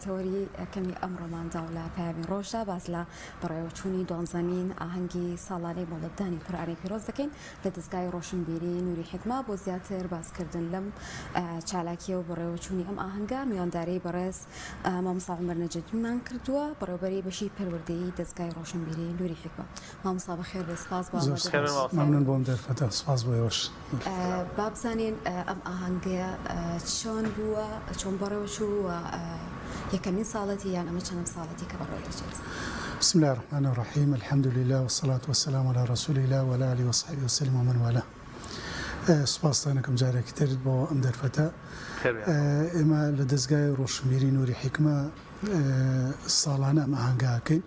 تەوەری یەکەمی ئەمڕۆماندا و لە پەیامی ڕۆژدا باس لە بەڕێوەچوونی دوانزەمین ئاهەنگی ساڵانەی مۆڵەتدانی قورئانی پیرۆز دەکەین لە دەزگای ڕۆشنبیری نوری حیکمە بۆ زیاتر باسکردن لەم چالاکیە و بەڕێوەچوونی ئەم ئاهەنگە میوانداری بەڕێز مامۆستا عومەر نەجەدیمان کردووە بەڕێوەبەری بەشی پەروەردەیی دەزگای ڕۆشنبیری نوری حیکمە. مامۆستا بەخێر بێی سپاس بۆ زۆر ئامادەبوونت. سپاس مەمنون بۆ ئەم دەرفەتە سپاس بۆ ئێوەش. با بزانین ئەم ئاهەنگەیە چۆن بووە چۆن بەڕێوە چوو و یەکەمین ساڵەتی یان ئەمە چەندەم ساڵەتی کە بەڕێوە دەچێت؟ بسم اللە الرحمن الرحیم الحمد للە والصلاة والسلام علی رسول اللە وعلی آله وصحبه وسلم ومن والاه سوپاستان ئەکەم جارێکی تر بۆ ئەم دەرفەتە ئێمە لە دەزگای ڕۆشنبیری نوری حیکمە ساڵانە ئەم ئاهەنگە ئەکەین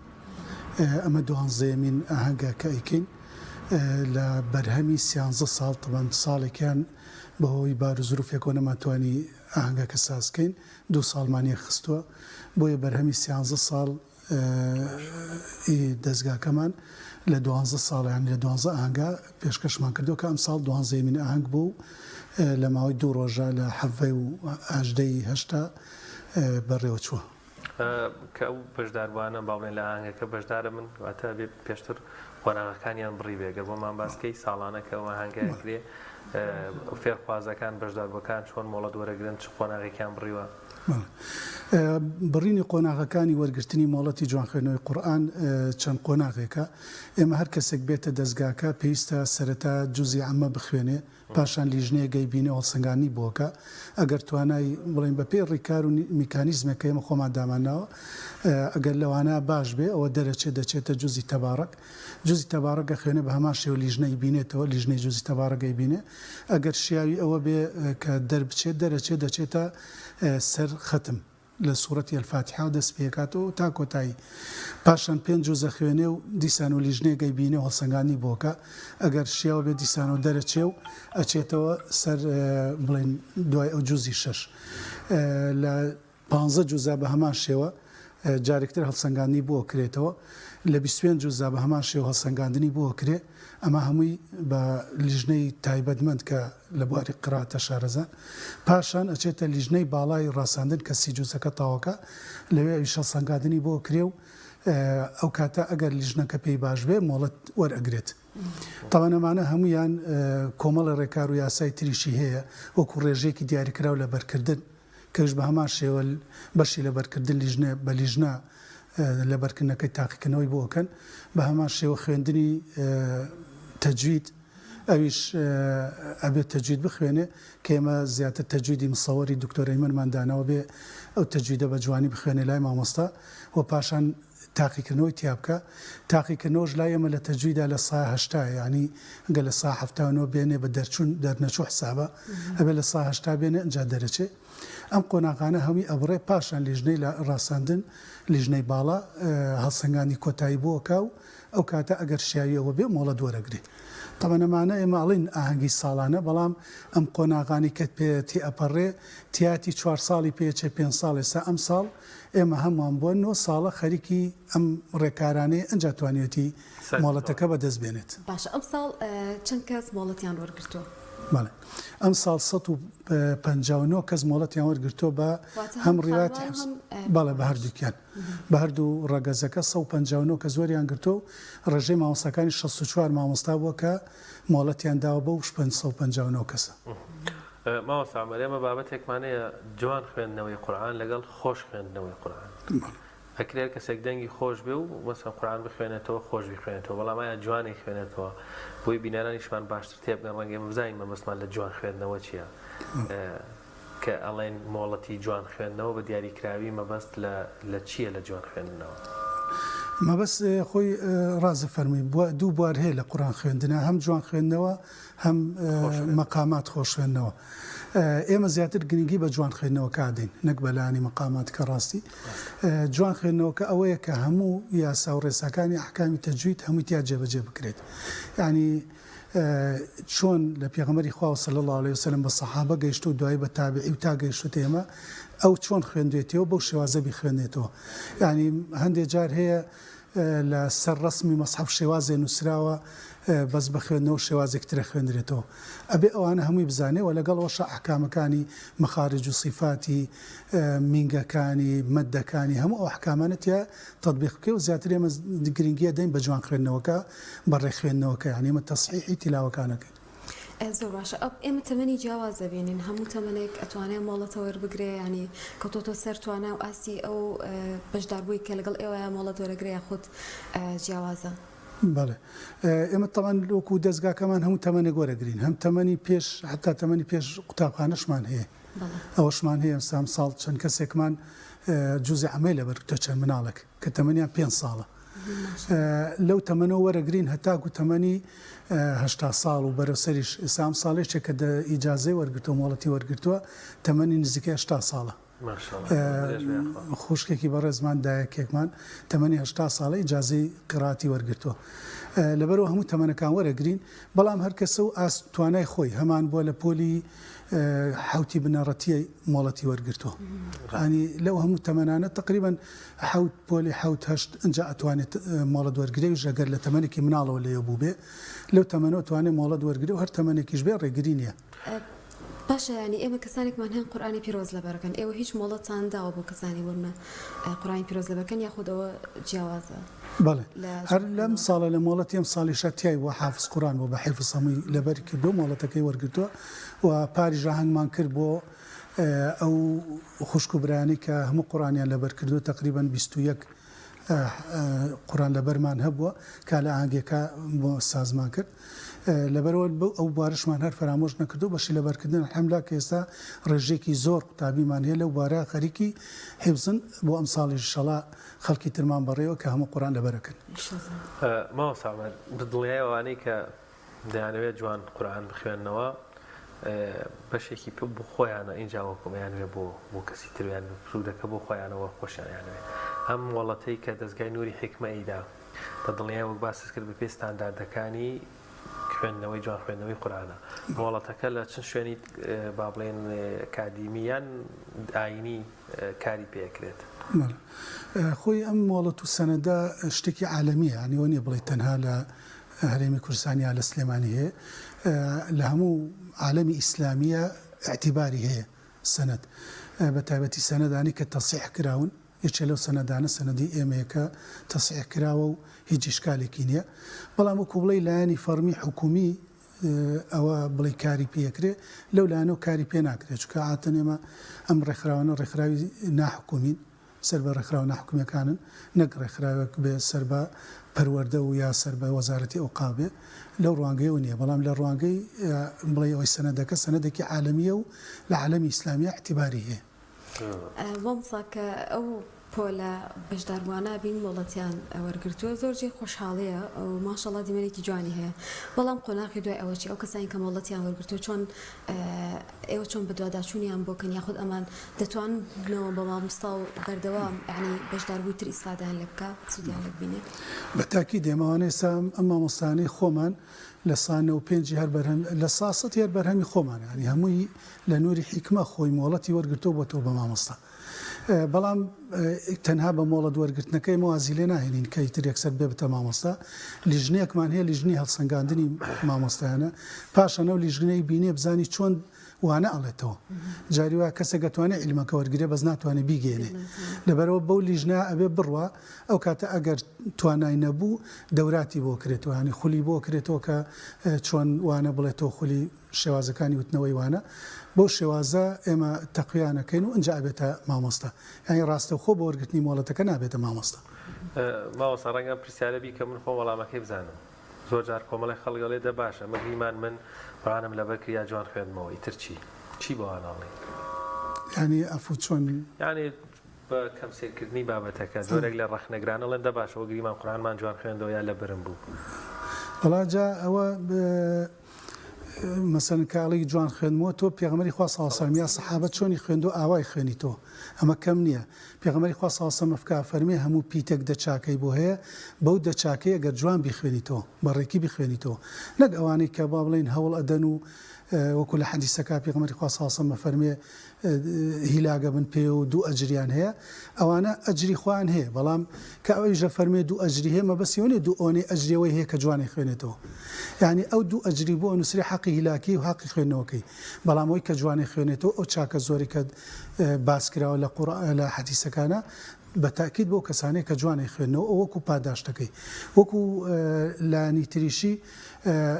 ئەمە دوانزەیەمین ئاهەنگە کە ئەیکەین لە بەرهەمی سیانزە ساڵ تەبەن ساڵێکیان بەهۆی بار و زروفێکەوە نەمانتوانی ئاهەنگەکە سازکەین دوو ساڵمان یەکخستووە بۆیە بەرهەمی سیانزە ساڵ ی دەزگاکەمان لە دوانزە ساڵ یان لە دوانزە ئاهەنگا پێشکەشمان کردووە کە ئەمساڵ دوانزەیەمین ئاهەنگ بوو و لە ماوەی دوو ڕۆژە لە حەڤەی و هەژدەی هەشتا بەڕێوە چووە. کە ئەو بەشداربووانە با بڵێین لە ئاهەنگەکە بەشدارەبن واتە ئەبێ پێشتر قۆناغەکانیان بڕیبێ گەر بۆمان باس کەی ساڵانە کە ئەو ئاهەنگە ئەکرێ فێرخوازەکان بەشداربووەکان چۆن مۆڵەت وەرەگرن چ قۆناغێکیان بڕیوە؟ بڕینی قۆناغەکانی وەرگرتنی مۆڵەتی جوانخوێندنەوەی قورئان چەند قۆناغێکە، ئێمە هەر کەسێک بێتە دەزگاکە پێویستە سەرەتا جوزی عەمە بخوێنێ، پاشان لیژنەیەک ئەیبینێ و هەڵسەنگاندنی بۆ ئەکا، ئەگەر توانای بڵێین بەپێی ڕیکار و میکانیزمێک کە ئێمە خۆمان دامانناوە ئەگەر لەوانە باش بێ ئەوە دەرەچێ دەچێتە جوزی تەبارەک، جوزی تەبارەک ئەخوێنێ بە هەمان شێوە لیژنە ئەیبینێتەوە، لیژنەی جوزی تەبارەک ئەیبینێ ئەگەر شیاوی ئەوە بێ کە دەربچێت دەرەچێت دەچێتە سەر خەتم لە سوڕەتی الفاتحەوە دەست پێکاتەوە تا کۆتایی پاشان پێنج جوز ئەخوێنێ و دیسان و لیژنەیەک ئەیبینێ و هەڵسەنگاندنی بۆ ئەکا ئەگەر شیاو بێ دیسانەوە دەرەچێ و ئەچێتەوە سەر بڵێن دوای ئەو جوزی شەش لە پانزە جوزا بە هەمان شێوە جارێکتر هەڵسەنگاندنی بۆ ئەکرێتەوە، لە 25 جوزا بە هەمان شێوە هەڵسەنگاندنی بۆ ئەکرێ، ئەمە هەمووی بە لیژنەی تایبەتمەند کە لە بواری قراتە شارەزان، پاشان ئەچێتە لیژنەی باڵای ڕاساندن کە سی جوزەکە تەواوکا، لەوێ ئەویش هەڵسەنگاندنی بۆ ئەکرێ و ئەو کاتە ئەگەر لیژنەکە پێی باش بێ مۆڵەت وەرئەگرێت. تەبعەن ئەمانە هەموویان کۆمەڵێ ڕێکار و یاسای تریشی هەیە وەکو ڕێژەیەکی دیاریکراو لەبەرکردن، کەویش بە هەمان شێوە بەشی لەبەرکردن لیژنە بە لیژنە لەبەرکردنەکەی تاقیکردنەوەی بۆ ئەکەن، بە هەمان شێوە خوێندنی تەجوید ئەویش ئەبێت تەجوید بخوێنێ کە ئێمە زیاتر تەجویدی مصەوەری دکتۆر ئەیمەنمان داناوە بێ ئەو تەجویدە بە جوانی بخوێنێ لای مامۆستا و پاشان تاقیکردنەوەی تیا بکا تاقیکردنەوەش لای ئێمە لە تەجویدا لە سا هەشتایە یانی گەر لە سا 79 بێنێ بە دەرچوون دەرنەچوو حسابە ئەبێ لە سا هەشتا بێنێ ئینجا دەرەچێ ئەم قۆناغانە هەمووی ئەبڕێ پاشان لیژنەی لە ڕاساندن لیژنەی باڵا هەڵسەنگاندنی کۆتایی بۆ ئەکا و ئەو کاتە ئەگەر شیاوی ئەوە بێ مۆڵەت وەرەگرێ تەبعەن ئەمانە ئێمە ئەڵێین ئاهەنگی ساڵانە بەڵام ئەم قۆناغانەی کە پێ تێئەپەڕێ تیاتی چوار ساڵی پێ ئەچێ پێنج ساڵ ئێستا ئەمساڵ ئێمە هەمووان بۆ نۆ ساڵە خەریکی ئەم ڕێکارانەی ئەنجا توانیوێتی مۆڵەتەکە بەدەست بێنێت. باشە ئەمساڵ چەند کەس مۆڵەتیان وەرگرتووە؟ بەڵێ ئەمساڵ 159 کەس مۆڵەتیان وەرگرتووە بە هەم ڕیواتی حفز بەڵێ بە هەردووکیان بە هەردوو ڕەگەزەکە 159 کەس وەریان گرتووە و ڕێژەی مامۆستاکانی 64 مامۆستا بووە کە مۆڵەتیان داوە بەو 559 کەسە. مامۆستا عومەر ئێمە بابەتێکمان هەیە جوان خوێندنەوەی قورئان لەگەڵ خۆش خوێندنەوەی قورئان ئەکرێ هەر کەسێک دەنگی خۆش بێ و مەسەن قورئان بخوێنێتەوە خۆش بیخوێنێتەوە بەڵام ئایا جوان ئەیخوێنێتەوە بۆی بینەرانیشمان باشتر تێبگەن ڕەنگە ئێمە بزانین مەبەستمان لە جوان خوێندنەوە چییە کە ئەڵێن مۆڵەتی جوان خوێندنەوە بە دیاریکراوی مەبەست لە لە چییە لە جوان خوێندنەوە؟ مەبەست خۆی ڕاست فەرمووی دوو بوار هەیە لە قورئان خوێندنا هەم جوان خوێندنەوە هەم مەقامات خۆش خوێندنەوە ئێمە زیاتر گرنگی بە جوان خوێندنەوەکە ئەدەین نەک بە لایەنی مەقامات کە ڕاستی جوان خوێندنەوەکە ئەوەیە کە هەموو یاسا و ڕێساکانی ئەحکامی تەجوید هەمووی تیا جێبەجێ بکرێت یعنی چۆن لە پێغەمبەری خوا صلی الله علیه وسلم بە سەحابە گەیشتو و دوایی بە تابعی و تا گەیشتوتە ئێمە ئەو چۆن خوێندوێتیەوە بەو شێوازە بیخوێنێتەوە یعنی هەندێک جار هەیە لە سەر ڕەسمی مەسحەف شێوازێ نووسراوە. بەس بە خوێندنەوە شێوازێک ترە خوێندرێتەوە ئەبێ ئەوانە هەمووی بزانێ وە لەگەڵ ئەوەشا ئەحکامەکانی مەخارج و سیفاتی مینگەکانی مەدەکانی هەموو ئەو ئەحکامانە تیا تەتبیق بکەی و زیاتر ئێمە گرنگی ئەدەین بە جوان خوێندنەوەکە بە ڕێک خوێندنەوەکە یانی ئێمە تەسحیحی تیلاوەکان ئەکەین. زۆر باشە ئەو ئێمە تەمەنی جیاواز دەبینین هەموو تەمەنێک ئەتوانێ مۆڵەتە وەربگرێ یانی کەوتۆتە سەر توانا و ئاستی ئەو بەشداربووی کە لەگەڵ ئێوەیە مۆڵەت وەرەگرێ یاخود جیاوازە؟ بەڵێ ئێمە تەبعەن وەکو دەزگاکەمان هەموو تەمەنێک وەرەگرین هەم تەمەنی پێش حەتا تەمەنی پێش قوتابخانەشمان هەیە ئەوەشمان هەیە ئێستا ئەمساڵ چەند کەسێکمان جوزی عەمەی لەبەر کردووە چەند مناڵێک کە تەمەنیان پێنج ساڵە لەو تەمەنەوە وەرەگرین هەتاکو تەمەنی 80 ساڵ و بەرەو سەریش ئێستا ئەم ساڵ یەکێک کە ئیجازەی وەرگرتووە مۆڵەتی وەرگرتووە تەمەنی نزیکەی 80 ساڵە خوشکێکی بەڕێزمان دایەکێکمان تەمەنی 80 ساڵە ئیجازەی قیڕاتی وەرگرتووە لەبەرەوە هەموو تەمەنەکان وەرەگرین بەڵام هەر کەسە و ئاست توانای خۆی هەمان بووە لە پۆلی حوتی بنەڕەتیە مۆڵەتی وەرگرتووە ئەنی لەو هەموو تەمەنانە تقریبا حەوت پۆلی حەوت هەشت ئەجا ئەتوانێت مۆڵەت وەرگرێ ویش ئەگەر لە تەمەنێکی مناڵەوە لێ بوو بێ لەو تەمەنەوە توانێت مۆڵەت وەرگرێ و هەر تەمەنێکیش بێ ڕێگری نییە. باشە یانی ئێمە کەسانێکمان هەن قورئانی پیرۆز لەبەرەکەن ئێوە هیچ مۆڵەتتان داوە بۆ کەسانی بۆنمە قورئانی پیرۆز لەبەرکەن یاخود ئەوە جیاوازە بەڵێ هەر لەم ساڵە لە مۆڵەتی ئەم ساڵیشا تیای بووە حافز قورئان بووە بە حیفز هەمووی لەبەری کردووە مۆڵەتەکەی وەرگرتووە و پاریش ئاهەنگمان کرد بۆ ئەو خوشک و برایانەی کە هەموو قورئانیان لەبەر کردووە تەقریبەن 21 قورئان لەبەرمان هەبووە کە لە ئاهەنگێکا بۆ سازمان کرد لەبەرئەوە ئەو بوارەشمان هەر فەرامۆش نەکردو بەشی لەبەرکردن الحمدللە کە ئێستا ڕێژەیەکی زۆر قوتابیمان هەیە لەو بوارە خەریکی حیفزن بۆ ئەمساڵیش ئیشەڵا خەڵکی ترمان بەڕێوە کە هەموو قورئان لەبەرەکەن. مامۆستا عومەر بە دڵنیایی ئەوانەی کە دەیانەوێت جوان قورئان بخوێننەوە بەشێکی بۆ خۆیانە ئینجا وەکو ئەیانەوێت بۆ بۆ کەسی تر یان سوودەکە بۆ خۆیانە وە خۆشیان ئەیانەوێت ئەم مۆڵەتەی کە دەزگای نوری حیکمە ئەیدا بە دڵنیای وەک باست کرد بەپێی ستانداردەکانی خوێندنەوەی جوان خوێندنەوەی قورئانە مۆڵەتەکە لە چ شوێنی با بڵێن ئەکادیمی یان ئاینی کاری پێ ئەکرێت؟ بەڵێ خۆی ئەم مۆڵەت و سەنەدە شتێکی عالەمیە یانی ئەوە نیە بڵێی تەنها لە هەرێمی کوردستان یا لە سلێمانی هەیە لە هەموو عالەمی ئیسلامیە ئیعتیباری هەیە سەنەد بە تایبەتی سەنەدانی کە تەسیح کراون یەکێ لەو سەنەدانە سەنەدی ئێمەیە کە تەسیح کراوە و هیچ ئیشکالێکی نییە بەڵام وەکو بڵێی لایەنی فەڕمی حکومی ئەوە بڵێی کاری پێ ئەکرێ لەو لایەنەوە کاری پێ ناکرێت چونکە عادەتەن ئێمە ئەم ڕێکخراوانە ڕێکخراوی ناحکومین سەر بە ڕێکخراوە ناحکومیەکانن نەک ڕێکخراوێک بێ سەر بە پەروەردە و یا سەر بە وەزارەتی ئەوقاف بێ لەو ڕوانگەیەوە نییە بەڵام لە ڕوانگەی بڵێی ئەوەی سەنەدەکە سەنەدێکی عالەمییە و لە عالەمی ئیسلامیە ئیعتیباری هەیە. مامۆستا کە ئەو پۆلە بەشداربووانە بین مۆڵەتیان وەرگرتووە زۆر جێی خۆشحاڵیە و ماشەڵا دیمەنێکی جوانی هەیە بەڵام قۆناغی دوای ئەوە چی ئەو کەسانی کە مۆڵەتیان وەرگرتووە چۆن ئێوە چۆن بەدواداچوونیان بۆ کەن یاخود ئەمان دەتوانن ببنەوە بە مامۆستا و بەردەوام یانی بەشداربووی تر ئیسفادەیان لێ بکا سوودیان لێ ببینێ؟ بە تاکید ئێمە ئەوانە ئێستا ئەم مامۆستایانەی خۆمان لە سا نەو پێنجی هەر بەرهەم لە سا سەتی هەر بەرهەمی خۆمانە یانی هەمووی لە نوری حیکمە خۆی مۆڵەتی وەرگرتووە بۆتەوە بە مامۆستا بەڵام تەنها بە مۆڵەت وەرگرتنەکە ئێمە وازی لێ ناهێنین کە ئیتر یەکسەر بێ بتە مامۆستا لیژنەیەکمان هەیە لیژنەی هەڵسەنگاندنی مامۆستایانە پاشان ئەو لیژنەی بینێ بزانی چۆن وانە ئەڵێتەوە جاری وایە کەسێک ئەتوانێ عیلمەکە وەرگرێ بەس ناتوانێ بیگەیەنێ لەبەرئەوە بەو لیژنە ئەبێ بڕوا ئەو کاتە ئەگەر توانای نەبوو دەوراتی بۆ کرێتەوە یانی خولی بۆ کرێتەوە کە چۆن وانە بڵێتەوە خولی شێوازەکانی وتنەوەی وانە بەو شێوازە ئێمە تەقویان ئەکەین و ئنجا ئەبێتە مامۆستا یانی ڕاستەوخۆ بە وەرگرتنی مۆڵەتەکە نابێتە مامۆستا. مامۆستا ڕەنگە ئەم پرسیارە بیکەم من خۆم وەڵامەکەی بزانم زۆر جار کۆمەڵێک خەڵک ئەڵێ دە باشە ئەمە گریمان من قورئانم لەبەر کرد یا جوان خوێندمەوە ئیتر چی؟ چی بەوان ئەڵێی؟ یانی ئەفو چۆن؟ یانی بە کەم سەیرکردنی بابەتەکە زۆرێک لە ڕەخنەگران ئەڵێن دە باشە وە گریمان قورئانمان جوان خوێندەوە یا لەبەرم بوو. وەڵا جا ئەوە مەسەلەن کە ئەڵێی جوان خوێندمەوە تۆ پێغەمبەری خوا صلی اللە علیە وسلم یا سەحابە چۆنی خوێندوە ئاوای خوێنی تۆ ئەمە کەم نیە پێغەمبەری خوا صلی اللە علیە وسلم کە ئەفەرمێ هەموو پیتێک دە چاکەی بۆ هەیە بەو دە چاکەی ئەگەر جوان بیخوێنیتەوە بە ڕێکی بیخوێنیتەوە نەک ئەوانەی کە با بڵێین هەوڵ ئەدەن و. وەکو لە حەدیسەکە پێغەمبەری خوا صلی اللە علیە وسلم ئەفەرموێ هیلاک ئەبن پێ و دوو ئەجریان هەیە ئەوانە ئەجری خۆیان هەیە بەڵام کە ئەویش ئەفەرموێ دوو ئەجری هەیە مەبەستی ئەوە نیە دوو ئەوەنەی ئەجری ئەوەی هەیە کە جوان ئەیخوێنێتەوە یانی ئەو دوو ئەجری بۆ ئەنوسرێ حەقی هیلاکی و حەقی خوێندنەوەکەی بەڵام ئەوەی کە جوان ئەیخوێنێتەوە ئەو چاکە زۆرەی کە باس کراوە لە قورئان لە حەدیسەکانا بە تاکید بۆ کەسانەی کە جوان ئەیخوێننەوە ئەو وەکو پاداشتەکەی وەکو لایەنی تریشی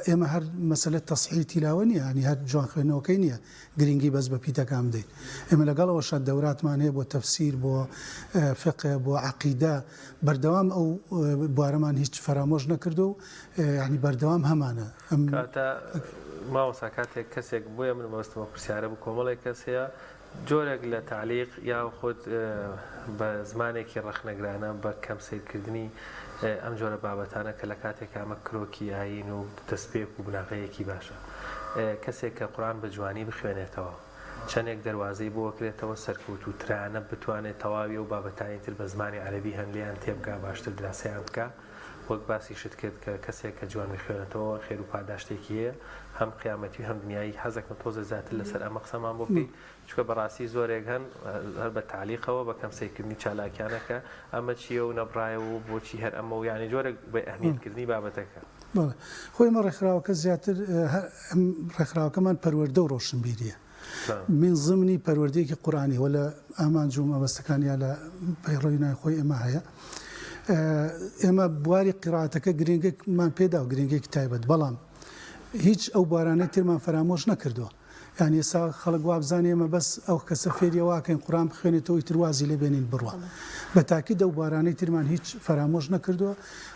ئێمە هەر مەسەلە تەسحیحی تیلاوە نیە یانی هەر جوان خوێندنەوەکەی نیە گرینگی بەس بە پیتەکان بدەین ئێمە لەگەڵ ئەوەشا دەوراتمان هەیە بۆ تەفسیر بۆ فقه بۆ عەقیدە بەردەوام ئەو بوارەمان هیچ فەرامۆش نەکردو و یانی بەردەوام هەمانە ئەم کاتە مامۆستا کاتێک کەسێک بۆیە من مەبەستم ئەو پرسیارە بوو کۆمەڵێک کەس هەیە جۆرێک لە تەعلیق یاخود بە زمانێکی ڕەخنەگرانە بە کەم سەیرکردنی ئەم جۆرە بابەتانە کە لە کاتێکا ئەمە کرۆکی ئایین و دەستپێک و بناغەیەکی باشە کەسێک کە قورئان بە جوانی بخوێنێتەوە چەندێک دەروازەی بۆ کرێتەوە سەرکەوتووترانە بتوانێت تەواوی ئەو بابەتانی تر بە زمانی عەرەبی هەن لێیان تێبگا باشتر دراسەیان بکا وەک باسیشت کرد کە کەسێک کە جوان بیخوێنێتەوە خێر و پاداشتێکی هەیە هەم قیامەتی و هەم دنیایی حەزەکەم تۆزێ زیاتر لەسەر ئەمە قسەمان بۆ بکەی چونکە بەڕاستی زۆرێک هەن هەر بە تەعلیقەوە بە کەم سەیرکردنی چالاکیانە کە ئەمە چییە و نەبڕایەوە و بۆچی هەر ئەمە و یانی جۆرێک بە ئەهمیەت کردنی بابەتەکە. بەڵێ خۆ ئێمە ڕێکخراوەکە زیاتر هەر ئەم ڕێکخراوەکەمان پەروەردە و ڕۆشنبیرییە من ضمنی پەروەردەیەکی قورئانی وە لە ئامانج و مەبەستەکانیا لە پەیڕەوی ناوی خۆی ئێمە هەیە ئێمە بواری قیراتەکە گرنگێکمان پێدا و گرنگێکی تایبەت بەڵام هیچ ئەو بوارانەی ترمان فەرامۆش نەکردووە یانی ئێستا خەڵک وابزانێ ئێمە بەس ئەو کەسە فێری ئەوە ئەکەین قورئان بخوێنێتەوە ئیتر وازی لێ بێنین بڕوا بە تاکید ئەو بوارانەی ترمان هیچ فەرامۆش نەکردووە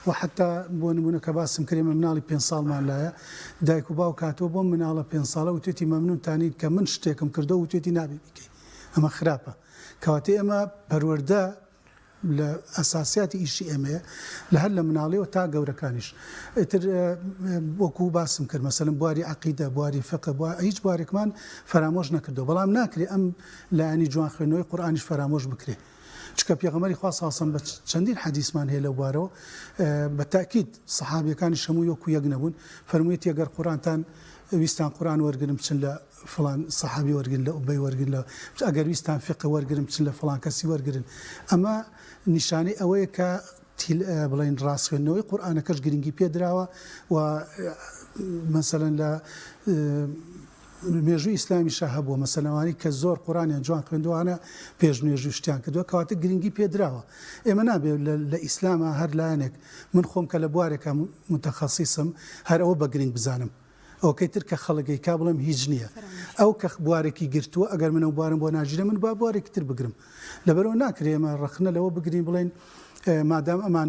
و حەتا بۆ نمونە کە باسم کرد ئێمە مناڵی پێنج ساڵمان لایە دایک و باوک هاتووە بۆم مناڵە پێنج ساڵە وتوێتی مەمنونتانین کە من شتێکم کردووە وتوێتی نابێ بیکەی ئەمە خراپە کەواتە ئێمە پەروەردە لە ئەساسیاتی ئیشی ئێمەیە لە هەر لە مناڵیەوە تا گەورەکانیش ئیتر وەکو باسم کرد مەسەلەن بواری عەقیدە بواری فقە بوا هیچ بوارێکمان فەرامۆش نەکردەوە بەڵام ناکرێ ئەم لایەنی جوان خوێندنەوەی قورئانیش فەرامۆش بکرێ چونکە پێغەمبەری خوا صلی اللە علیه و سلم بە چەندین حەدیسمان هەیە لەو بارەوە بە تاکید سەحابیەکانیش هەمووی وەکو یەک نەبوون فەرموویەتی ئەگەر قورئانتان ویستان قورئان وەرگرن بچن لە فڵان سەحابی وەرگرن لە ئوبەی وەرگرن لە ئەگەر ویستان فیقە وەرگرن بچن لە فڵان کەسی وەرگرن ئەمە نیشانەی ئەوەیە کە بڵێن ڕاست خوێندنەوەی قورئانەکەش گرنگی پێ دراوە و مەسەلەن لە مێژووی ئیسلامیشا هەبووە مەسەلەن ئەوانەی کە زۆر قورئانیان جوان خوێندووانە پێش نوێژ و شتیان کردووە کەواتە گرنگی پێ دراوە ئێمە نابێ لە ئیسلاما هەر لایەنێک من خۆم کە لە بوارێکا متخصیصم هەر ئەوە بە گرنگ بزانم ئەوکەی تر کە خەڵک ئەیکا بڵێم هیچ نییە ئەو کە بوارێکی گرتووە ئەگەر من ئەو بوارم بۆ ناگیرێ من با بوارێکی تر بگرم لەبەرئەوە ناکرێ ئێمە ڕەخنە لەوە بگرین بڵێین مادام ئەمان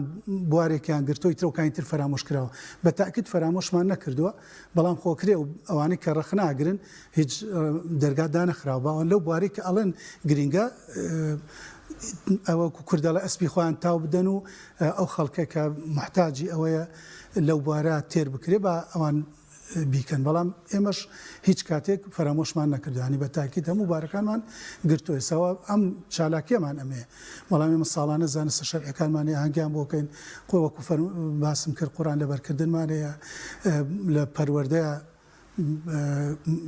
بوارێکیان گرتووە ئیتر ئەوکانی تر فەرامۆش کراوە بە تاکید فەرامۆشمان نەکردووە بەڵام خۆکرێ و ئەوانەی کە ڕەخنە ئەگرن هیچ دەرگا دانەخراوە باوان لەو بوارەی کە ئەڵێن گرینگە ئەوە کورد دەڵێ ئەسپی خۆیان تاو بدەن و ئەو خەڵکە کە موحتاجی ئەوەیە لەو بوارە تێر بکرێ با ئەوان بیکەن بەڵام ئێمەش هیچ کاتێک فەرامۆشمان نەکردوە یانی بە تاکید هەموو بارەکانمان گرتوە ئێستا ئەم چالاکیەمان ئەمەیە بەڵام ئێمە ساڵانە زانستە شەرعیەکانمان هەیە ئاهەنگیان بۆ کەین خۆ وەکو باسم کرد قورئان لەبەرکردنمان هەیە لە پەروەردەیە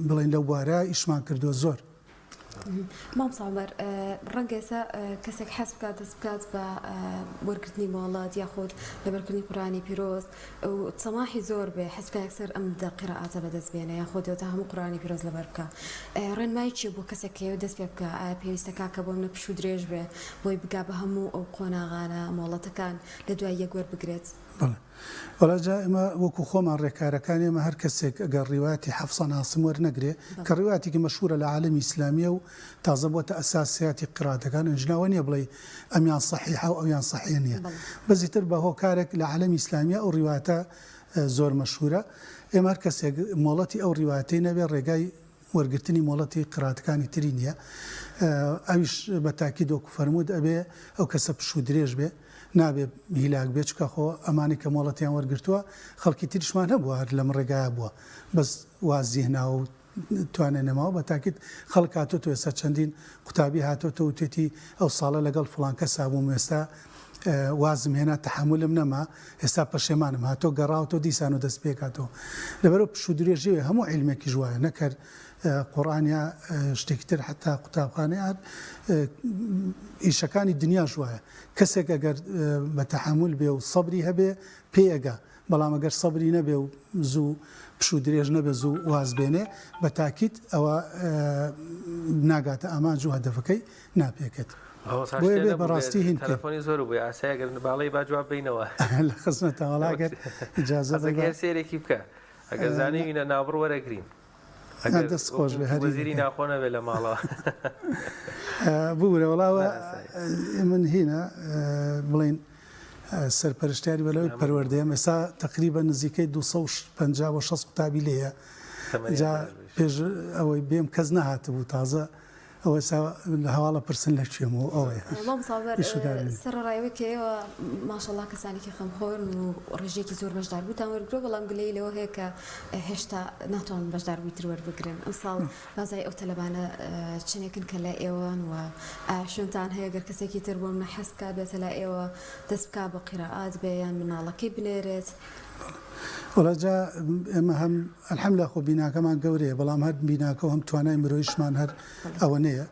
بڵێن لەو بوارە ئیشمان کردووە زۆر. مامۆستا عومەر ڕەنگە ئێستا کەسێک حەز بکات دەست بکات بە وەرگرتنی مۆڵەت یاخود لەبەرکردنی قورئانی پیرۆز و تەماحی زۆر بێ حەز بکات یەکسەر ئەم دە قیرائاتە بەدەست بێنێ یاخود تا هەموو قورئانی پیرۆز لەبەر بکا ڕێنمایی چیە بۆ کەسێک کە دەست پێ بکا ئایا پێویستە کاکە بۆ منە پشوو درێژ بێ بۆی بگا بە هەموو ئەو قۆناغانە مۆڵەتەکان لە دوای یەک وەربگرێت؟ بەڵێ وەڵا جا ئێمە وەکو خۆمان ڕێکارەکانی ئێمە هەر کەسێک ئەگەر ڕیوایەتی حەفس عن عاصم وەرنەگرێ کە ڕیوایەتێکی مەشهورە لە عالەمی ئیسلامیە و تازە بۆتە ئەساسیاتی قیراتەکان ئەنجنا ئەوە نیە بڵێی ئەمیان سەحیحە و ئەویان سەحیح نیە بەس ئیتر بە هۆکارێک لە عالەمی ئیسلامیە ئەو ڕیوایەتە زۆر مەشهورە ئێمە هەر کەسێک مۆڵەتی ئەو ڕیوایەتەی نەبێ ڕێگای وەرگرتنی مۆڵەتی قیراتەکانی تری نیە ئەویش بە تاکید وەکو فەرمووت ئەبێ ئەو کەسە پشوو درێژ بێ نابێ هیلاک بێ چونکە خۆ ئەمانەی کە مۆڵەتیان وەرگرتووە خەڵکی تریشمان هەبووە هەر لەم ڕێگایە بووە بەس وازی هێناوە و توانای نەماوە بە تاکید خەڵک هاتۆتەوە ئێستا چەندین قوتابی هاتۆتەوە وتێتی ئەو ساڵە لەگەڵ فڵان کەسا بووم ئێستا. وازم هێنا تەحەمولم نەما ئێستا پەشێمانم هاتۆ گەڕاوەتەوە دیسان و دەست پێکاتەوە لەبەرئەوە پشوو درێژی هەموو عیلمێکیش وایە نەک هەر قورئان یا شتێکی تر حەتا قوتابخانە یا ئیشەکانی دنیاش وایە کەسێک ئەگەر بە تەحەمول بێ و سەبری هەبێ پێی ئەگا بەڵام ئەگەر سەبری نەبێ و زوو پشوو درێژ نەبێ زوو واز بێنێ بە تاکید ئەوە ناگاتە ئامانج و هەدەفەکەی ناپێکێت. مامۆستا بۆیە شتێ بێ نەبوو بێ بەڕاستی هین بکەین. تەلەفۆنی زۆر بووی ئاسایە گەر باڵی با جواب بەینەوە. لە خزمەتتان وەڵا ئەگەر ئیجازە بەی حەزەکەی با هەر سەیرێکی بکە ئەگەر نا زانیوینە ناوبڕ وەرەگرین. نا ئەگەر دەست خۆش وەکوو بێ هەر هین وەزیری بکەین. ناوخۆ نەبێ لە ماڵەوە. ببورە وەڵا ئەوە نا ئاسایە. من هینە بڵێین سەرپەرشتیاری بەلەوەی نامەی پەروەردەیەم ئێستا تەقریبەن نزیکەی 250 بۆ 60 قوتابی لێیە تەمەنیان جا درێژ بێ. پێش ئەوەی بێم کەس نەهاتبوو تازە ئەوە ئێستا لە هەواڵە پرسن لە کوێم و ئەوەیە مامۆستا عومەر ئیش و کار نییە. سەرەڕای ئەوەی کە ئێوە ماشەڵا کەسانێکی خەمخۆرن و ڕێژەیەکی زۆر بەشداربووتان وەرگرتووە بەڵام گلەیی لەوە هەیە کە هێشتا ناتوانن بەشداربووی تر وەربگرن ئەمساڵ بازای ئەو تەلەبانە چەنێکن کە لای ئێوەن و ئایا شوێنتان هەیە گەر کەسێکی تر بۆ منە حەز بکات بێتە لای ئێوە دەست بکات بە قیرائات بێ یان مناڵەکەی بنێرێت؟ وەڵا جا ئێمە هەم الحمدللە خۆ بیناکەمان گەورەیە بەڵام هەر بیناکە و هەم توانای مرۆیشمان هەر ئەوەنەیە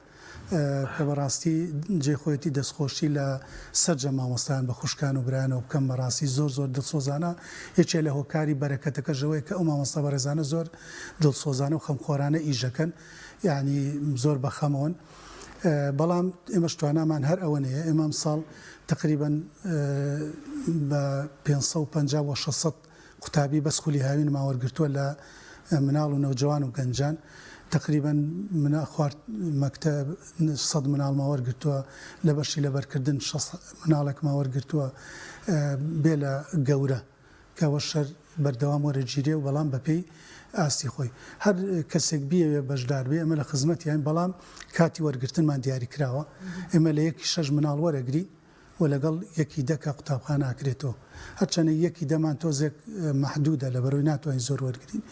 کە بەڕاستی جێی خۆیەتی دەستخۆشی لە سەرجەم مامۆستایان بە خوشکان و برایانەوە بکەم بەڕاستی زۆر زۆر دڵسۆزانە یەکێ لە هۆکاری بەرەکەتەکەش ئەوەیە کە ئەو مامۆستا بەڕێزانە زۆر دڵسۆزانە و خەمخۆرانە ئیشەکەن یانی زۆر بەخەمەوەن بەڵام ئێمەش توانامان هەر ئەوەنەیە ئێمە ئەمساڵ تقریبا بە 550 بۆ 600 قوتابی بەس خولی هاوینمان وەرگرتووە لە مناڵ و نەوجەوان و گەنجان تقریبا منا خوارد مەکتەب 100 مناڵمان وەرگرتووە لە بەشی لەبەرکردن 6 مناڵێکمان وەرگرتووە بێ لە گەورە کە ئەوەش هەر بەردەوام وەرەگیرێ و بەڵام بەپێی ئاستی خۆی. هەر کەسێک بیەوێ بەشدار بێ ئێمە لە خزمەتیاین بەڵام کاتی وەرگرتنمان دیاریکراوە. ئێمە لە یەکی شەش مناڵ وەرەگرین و لەگەڵ یەکی دە کە قوتابخانە ئەکرێتەوە. هەرچەنە یەکی دەمان تۆزێک مەحدودە لەبەرئەوەی ناتوانین زۆر وەرگرین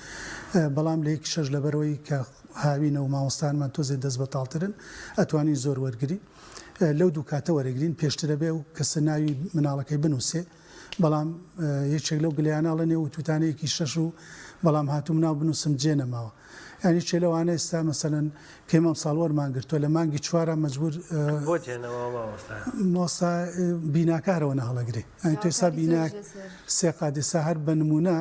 بەڵام لە یەکی شەش لەبەرئەوەی کە هاوینە و مامۆستایانمان تۆزێ دەست بەتاڵترن ئەتوانین زۆر وەرگرین. لەو دوو کاتە وەرەگرین پێشترە بێ و کەسە ناوی مناڵەکەی بنووسێ. بەڵام یەکێک لەو گلەیانە ئەڵێن ئێوە وتوتانە یەکی شەش و بەڵام هاتووم ناو بنووسم جێ نەماوە یان یەکێ لەوانە ئێستا مەسەلەن کە ئێمە ئەمساڵ وەرمان گرتووە لە مانگی چوارا مەجبوور بۆ جێ نەماوە مامۆستا؟ مامۆستا بیناکە هەر ئەوەنە هەڵەگرێ یانی تۆ ئێستا داواکاری زۆریش بینایەک لەسەر. سێ قات ئێستا هەر بە نموونە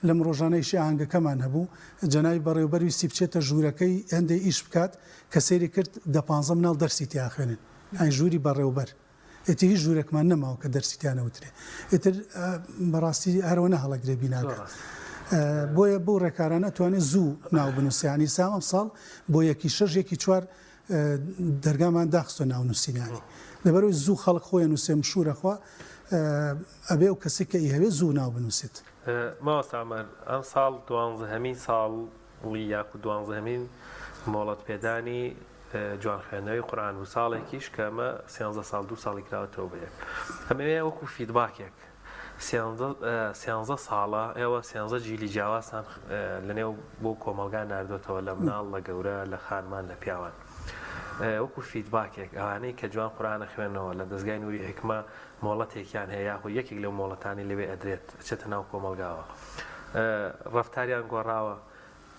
لەم ڕۆژانە ئیشی ئاهەنگەکەمان هەبوو جەنابی بەڕێوەبەر ویستی بچێتە ژوورەکەی هەندێ ئیش بکات کە سەیری کرد دە پانزە مناڵ دەرسی تیا ئەخوێنن یانی ژووری بەڕێوەبەر ئیتر هیچ ژوورێکمان نەماوە کە دەرسی تیا نەوترێ ئیتر بەڕاستی هەرەوە نەهەڵەگرێ بیناکە بۆیە بەو ڕێکارانە توانێت زوو ناو بنووسێ یانی سام ئەمساڵ بۆ یەکی شەش یەکی چوار دەرگامان داخستۆ ناونووسینانی لەبەرەوەی زوو خەڵک خۆی نووسێ مشوورە خوا ئەبێ ئەو کەسێک کە ئیهەوێ زوو ناو بنووسێت. مامۆستا عومەر ئەمساڵ دوانزەهەمین ساڵی یاخود دوانزەهەمین مۆڵەت پێدانی جوان خوێندنەوەی قورئان بوو ساڵێکیش کە ئەمە سیانزە ساڵ دوو ساڵی کراوەتەوە بە یەک ئەمەوێ وەکو feedback ێک سیانزە ساڵە ئێوە سیانزە جیلی جیاوازتان لەنێو بۆ کۆمەڵگا ناردۆتەوە لە مناڵ لە گەورە لە خانمان لە پیاوان وەکو feedback ێک ئەوانەی کە جوان قورئانە خوێنەوە لە دەستگای نوری حیکمە مۆڵەتێکیان هەیە یاخود یەکێک لەو مۆڵەتانی لەوێ ئەدرێت ئەچێتە ناو کۆمەڵگاوە ڕەفتاریان گۆڕاوە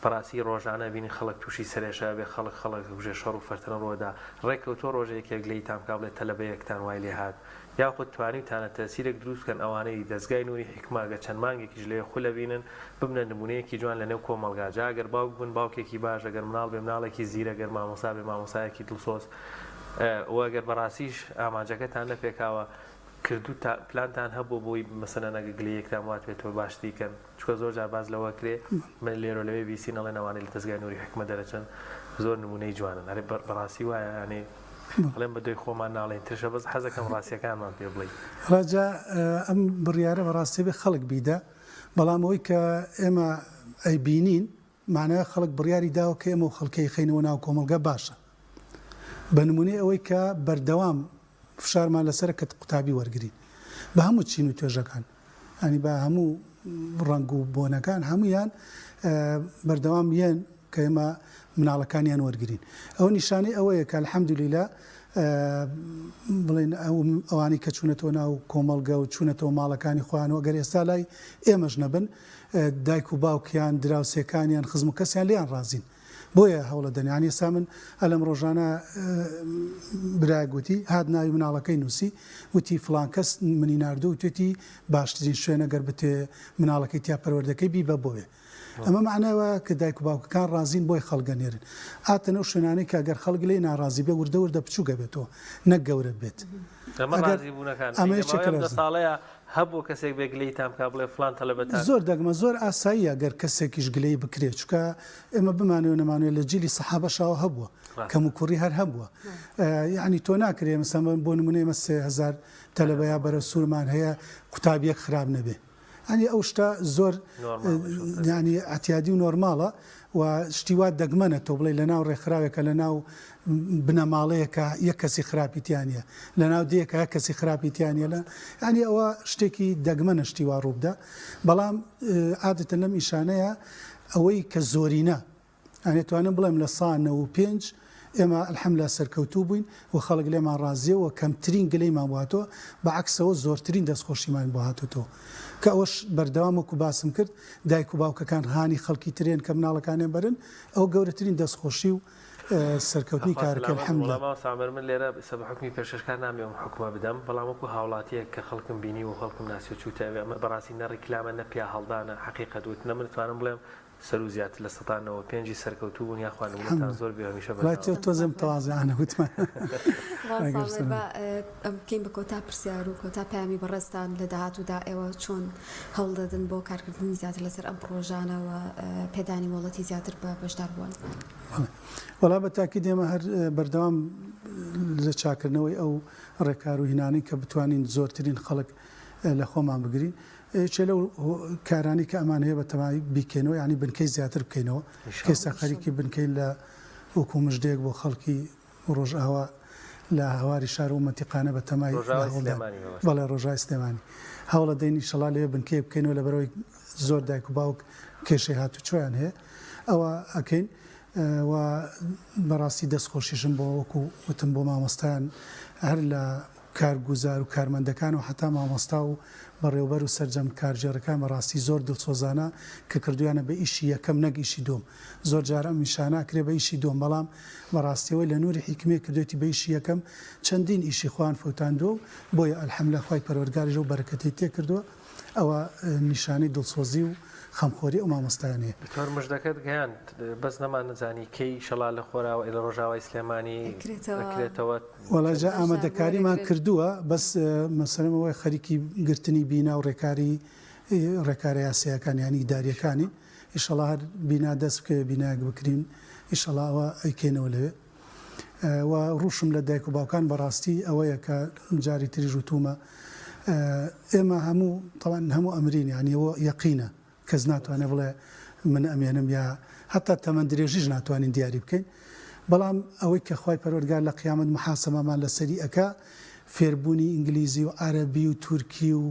بەڕاستی ڕۆژانە ئەبینین خەڵک توشی سەرێشە ئەبێ خەڵک خەڵک ئەکوژێ شەڕ و فەرتەنە ڕوئەدا ڕێکەوتوە ڕۆژێ یەکێک گلەییتان بکا بڵێ تەلەبەیەکتان وای لێهات یاخود توانیوتانە تەئسیرێک دروست بکەن ئەوانەی دەزگای نوری حیکمە گەر چەند مانگێکیش لەوێ خول ئەبینن ببنە نمونەیەکی جوان لەنێو کۆمەڵگا جا گەر باوک بن باوکێکی باش ئەگەر مناڵ بێ مناڵێکی زیرەک گەر مامۆستا بێ مامۆسایەکی دڵسۆز وە گەر بەڕاستیش ئامانجەکەتان نەپێکاوە کردوتان پلانتان هەبووە بۆی مەسەلەن ئەگەر گلەیەکتان وات بێتەوە باشتری کەن چونکە زۆر جار باس لەوە ئەکرێ من لێرەو لەوێ بیستین ئەڵێن ئەوانەی لە دەزگای نوری حیکمە دەرەچن زۆر نمونەی جوانن ئەرێ بەڕاستی وایە یانێ ئەڵێم بە دۆی خۆمان ناڵێین ترشە بەس حەزەکەم ڕاستیەکانمان پێ بڵێی. وەڵا جا ئەم بڕیارە بەڕاستی ئەبێ خەڵک بیدا بەڵام ئەوەی کە ئێمە ئەیبینین مانای خەڵک بڕیاری داوە کە ئێمە و خەڵکە ئەیخەینەوە ناو کۆمەڵگا باشە بە نمونەی ئەوەی کە بەردەوام فشارمان لەسەرە کە قوتابی وەرگرین بە هەموو چین و توێژەکان یانی بە هەموو ڕەنگ و بۆنەکان هەموویان بەردەوام یەن کە ئێمە مناڵەکانیان وەرگین ئەوە نیشانەی ئەوەیە کە الحمدللە. بڵێن ئەوانەی کە چوونەتەوە ناو کۆمەڵگە و چوونەتەوە ماڵەکانی خۆیان و ئەگەر ئێستا لای ئێمەش نەبن دایک و باوکیان دراوسێکانیان خزم و کەسیان لێیان ڕازین بۆیە هەوڵەدەن یانی ئێستا من ئەلەم ڕۆژانە برایەک وتی هات ناوی مناڵەکەی نووسی وتی فڵان کەس منی ناردوو وتێتی باشترین شوێنە گەر بتێ مناڵەکەی تیا پەروەردەکەی بیبە بۆێ ئەمە مەعنای وایە کە دایک و باوکەکان ڕازین بۆی خەڵک ئەنێرن ئاتەن ئەو شوێنانەی کە گەر خەڵک لێی ناڕازی بێ وردە وردە بچووک ئەبێتەوە نەک گەورە بێت ئەمە ئەگەر ڕازی بوونەکان ئەمە ئەی لە یەکێکە ماوەی ئەم لە دە ساڵەیا هەبووە کەسێک بێ گلەییتان بکا بڵێ فڵان تەلەبەتان. زۆر دەگمە زۆر ئاساییە گەر کەسێکیش گلەیی بکرێ چونکە ئێمە بمانەوێ نەمانەوێ لە جیلی سەحابەشەوە هەبووە ڕاستە. کەموکوڕی هەر هەبووە یەعنی تۆ ناکرێ مەسەلەن بۆ نموونە ئێمە 3000 تەلەبە یا بەرەو سوورمان هەیە قوتابییەک خراپ نەبێ یانی ئەو شتە زۆر یانی ئەعتیادی و نۆرماڵە و شتی وا دەگمەنە تۆ بڵێی لەناو ڕێکخراوێکە لەناو بنەماڵەیەکە یەک کەسی خراپی تیا نییە لەناو دێیەکە یەک کەسی خراپی تیا نییە لە یانی ئەوە شتێکی دەگمەنە شتی وا ڕووبدا بەڵام عادەتەن لەم ئیشانەیە ئەوەی کە زۆرینە یانی ئەتوانم بڵێم لە سا 95 ئێمە الحمدللە سەرکەوتوو بووین و خەڵک لێمان ڕازیە و کەمترین گلەیمان بۆ هاتووە بە عەکسەوە زۆرترین دەستخۆشیمان بۆ هاتۆتەوە کە ئەوەش بەردەوام وەکو باسم کرد دایک و باوکەکان هانی خەڵکی ترێن کە مناڵەکانیان بەرن ئەوە گەورەترین دەستخۆشی و سەرکەوتنی ئەخوا کارەکەی سەلامەت بن الحمدللە. وەڵا مامۆستا عومەر من لێرە ئیستا بە حوکمی پێشکەشکار نامەوێ ئەم حوکمە بدەم بەڵام وەکو هاوڵاتیەک کە خەڵکم بینیوە و خەڵکم ناسیوە چووتە ئەوێ ئەمە بەڕاستی نە ڕیکلامە نە پیاهەڵدانە حەقیقەت وتنە من ئەتوانم بڵێم سەرو زیاتر لە سەتا 95 ی سەرکەوتوو بوون یاخوا نمونەتان الحمد زۆر بێ هەمیشە وەڵای بەردەوام تۆ بن. تۆزێ دەستان خۆش. متەوازعانە وتمان مامۆستا ئەگەر عومەر سەلام. با ئەم بکەین بە کۆتا پرسیار و کۆتا پەیامی بەڕێزتان لە داهاتوودا ئێوە چۆن هەوڵ دەدەن بۆ کارکردنی زیاتر لەسەر ئەم پڕۆژانە و پێدانی مۆڵەتی زیاتر بە بەشداربووان؟ بەڵێ وەڵا بە تاکید ئێمە هەر بەردەوام لە چاکردنەوەی ئەو ڕێکار و هینانەی کە بتوانین زۆرترین خەڵک لە خۆمان بگرین یەکێ لەو کارانەی کە ئەمان هەیە بە تەمای بیکەینەوە یانی بنکەی زیاتر بکەینەوە کە ئێستا خەریکی بنکەین لە وەکوو مژدەیەک بۆ خەڵکی ڕۆژئاوا لە هەواری شار و مەنتیقانە بە تەمای ڕۆژاوای هەوڵدان سلێمانی مەبەستە. بەڵێ ڕۆژای سلێمانی هەوڵە دەین ئیشەڵا لەوێ بنکەیەک بکەینەوە لەبەرئەوەی زۆر دایک و باوک کێشەی هاتوچۆیان هەیە ئەوە ئەکەین و بەڕاستی دەست خۆشیشم بۆ وەکوو وتم بۆ مامۆستایان هەر لە کارگوزار و کارمەندەکان و هەتا مامۆستا و بەڕێوبەر و سەرجەم کارگێڕەکان بەڕاستی زۆر دڵسۆزانە کە کردویانە بە ئیشی یەکەم نەک ئیشی دووەم زۆر جار ئەم ئیشانە ئەکرێ بە ئیشی دووەم بەڵام بەڕاستی ئەوەی لە نوری حیکمەیە کردوێتی بە ئیشی یەکەم چەندین ئیشی خۆیان فەوتاندووە و بۆیە الحمللە خوای پەروەردگاریش ئەو بەرەکەتەی تێکردووە ئەوە نیشانەی دڵسۆزی و خەمخۆری ئەو مامۆستایانەیە. دکتۆر مژدەکەت گەیاند بەس نەمانەزانی کەی شەڵالە خۆراوە لە ڕۆژاوای سلێمانی ئەکرێتەوە. وەڵا جا ئامادەکاریمان کردووە بەس مەسەلەم ئەوەیە خەریکی گرتنی بینا و ڕێکاری ڕێکارە یاسایەکان یانی ئیداریەکانین ئیشەڵا هەر بینا دەست بکەوێ بینایەک بکرین ئیشەڵا ئەوە ئەیکەینەوە لەوێ و ڕووشم لە دایک و باوکان بەڕاستی ئەوەیە کە جاری تریش وتومە ئێمە هەموو تەوان هەموو ئەمرین یانی ئەوە یەقینە کەس ناتوانێت بڵێ من ئەمێنم یا هەتا تەمەن درێژیش ناتوانین دیاری بکەین بەڵام ئەوەی کە خوای پەروەردگار لە قیامەت محاسەبەمان لەسەری ئەکا فێربوونی ئینگلیزی و عەرەبی و تورکی و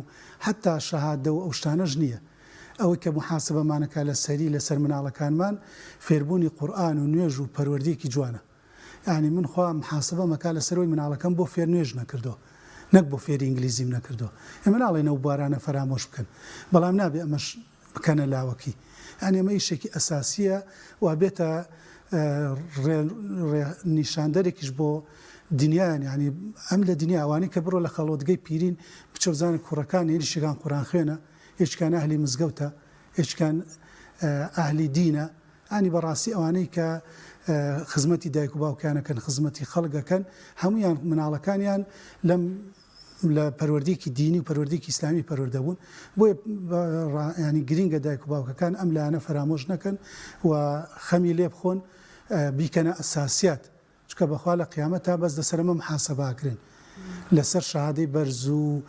هەتا شەهادە و ئەو شتانەش نییە ئەوەی کە محاسەبەمان ئەکا لەسەری لەسەر مناڵەکانمان فێربوونی قورئان و نوێژ و پەروەردەیەکی جوانە یانی من خوا محاسبەم ئەکا لەسەر ئەوەی مناڵەکەم بۆ فێر نوێژ نەکردوە نەک بۆ فێری ئینگلیزیم نەکردوە ئێمە ناڵێین ئەو بوارانە فەرامۆش بکەن بەڵام نابێ ئەمەش بکەنە لاوەکی یانی ئەمە ئیشێکی ئەساسیە و ئەبێتە ڕێ ڕێ نیشاندەرێکیش بۆ دنیایان یانی ئەم لە دنیا ئەوانەی کە بڕۆ لە خەڵوەتگەی پیرین بچۆ بزانە کوڕەکان یەکێکان قورئان خوێنە یەکێکان ئەهلی مزگەوتە یەکێکان ئەهلی دینە یانی بەڕاستی ئەوانەی کە خزمەتی دایک و باوکیان ئەکەن خزمەتی خەڵک ئەکەن هەموویان مناڵەکانیان لەم لە پەروەردەیەکی دینی و پەروەردەیەکی ئیسلامی پەروەردە بوون بۆیە ینی گرینگە دایک و باوکەکان ئەم لایەنە فەرامۆش نەکەن و خەمی لێ بخۆن بیکەنە ئەساسیات چونکە بەخوا لە قیامەتا بەس لەسەر ئەمە محاسەبە ئەکرێن لەسەر شەهادەی بەرز و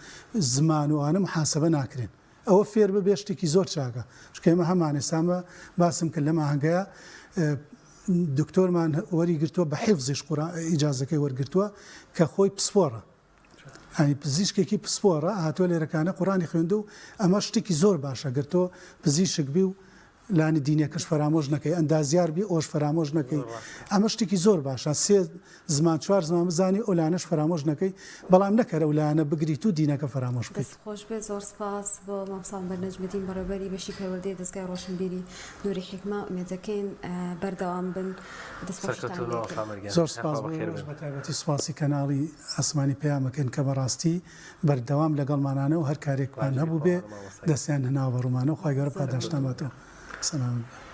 زمان و ئەوانە محاسەبە ناکرێن ئەوە فێر ببێ شتێکی زۆر چاکە چونکە ئێمە هەمان ئێستا ئەمە باسم کرد لەم ئاهەنگەیە دکتۆرمان وەری گرتووە بە حیفزیش قورئان ئیجازەکەی وەرگرتووە کە خۆی پسپۆڕە یانی پزیشکێکی پسپۆڕە هاتووە لێرەکانە قورئانی خوێندوو ئەمە شتێکی زۆر باشە گەر تۆ پزیشک بی و. لانی دینیەکەش فەرامۆش نەکەی ئەندازیار بی ئەوەش فەرامۆش نەکەی ئەمە شتێکی زۆر باشە سێ زمان چوار زمان بزانی ئەو لایەنەش فەرامۆش نەکەی بەڵام نەک هەر ئەو لایەنە بگریت و دینەکە فەرامۆش بکەیت. دەست خۆش بێت زۆر سپاس بۆ مامۆستا عومەر نەجمەدین بەڕێوبەری بەشی پەروەردەی دەزگای ڕۆشنبیری نوری حیکمە ئومێد دەکەین بەردەوام بن دەست خۆشیتان سەرکەوتوو لێ مامۆستا عومەر گیان زۆر یاخوا سپاس بۆ بەخێر ئێوەش بێن. بەتایبەتی سپاسی کەناڵی ئاسمانی پەیام ئەکەین کە بەڕاستی بەردەوام لەگەڵمانانە و هەر کارێکمان واجبی هەبووبێ خۆمانە مامۆستا گیان. دەستیان هەناوە بە ڕوومانەوە خوای گەورە زۆر پاداشتان سەرکەوتوو باتەوە سەلامەت بن.